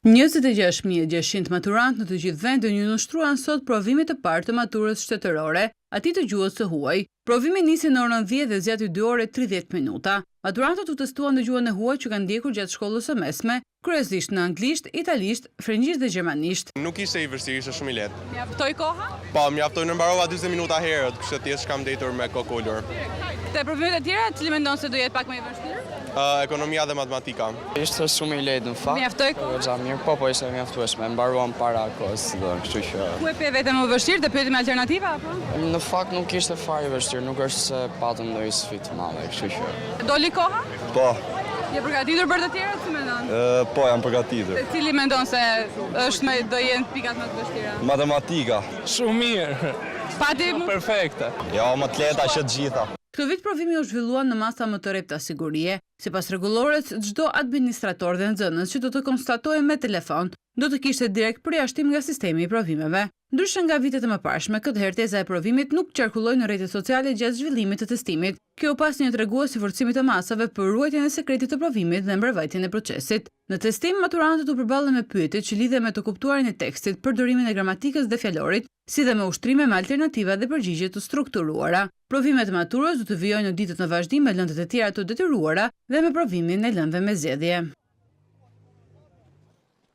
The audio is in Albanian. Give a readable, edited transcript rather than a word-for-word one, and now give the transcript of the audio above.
26 600 maturantë në të gjithë vendin iu nënshtruan sot provimit të parë të maturës shtetërore, atij të gjuhës së huaj. Provimi nisi në orën 10 dhe zgjati 2 orë e 30 minuta. Maturantët u testuan në gjuhën e huaj që kanë ndjekur gjatë shkollës së mesme, kryesisht në anglisht, italisht, frëngjisht dhe gjermanisht. Nuk ishte i vështirë, ishte shumë i lehtë. Mjaftoi koha? Po, mjaftoi, unë mbarova 40 minuta herët, kështu thjesht kam ndenjtur me kokë ulur. Te provimet e tjera, cili mendon se do jetë pak më i vështirë? Ekonomia dhe matematika. Ishte shumë i lehtë në fakt. Mjaftoi koha? Goxha mirë, po po ishte mjaftueshme. Mbaruam para kohës, do, kështu që Ku e pe veten më vështirë te pyetjet me alternativa apo? Në fakt nuk ishte fare i vështirë, nuk është se patëm ndonjë sfidë të madhe, kështu që Doli koha? Po. Je përgatitur për të tjerat, si mendon? Po, jam përgatitur. Te cili mendon se është më do jenë pikat më të vështira? Matematika. Shumë mirë. Pati Perfekte. Jo, më të lehta që të gjitha. Këtë vit provimi u zhvillua në masa më të rrepta sigurie. Sipas rregullores, çdo administrator dhe nxënës që do të konstatohej me telefon, do të kishte direkt përjashtim nga sistemi i provimeve. Ndryshe nga vitet e mëparshme, këtë herë teza e provimit nuk qarkulloi në rrjetet sociale gjatë zhvillimit të testimit. Kjo u pa si një tregues i forcimit të masave për ruajtjen e sekretit të provimit dhe mbarëvajtjen e procesit. Në testim, maturantët u përballën me pyetje që lidhen me të kuptuarin e tekstit, përdorimin e gramatikës dhe fjalorit, si dhe me ushtrime me alternativa dhe përgjigje të strukturuara. Provimet e maturës do të vijojnë në ditët në vazhdim me lëndët e tjera të detyruara dhe me provimin e lëndëve me zgjedhje.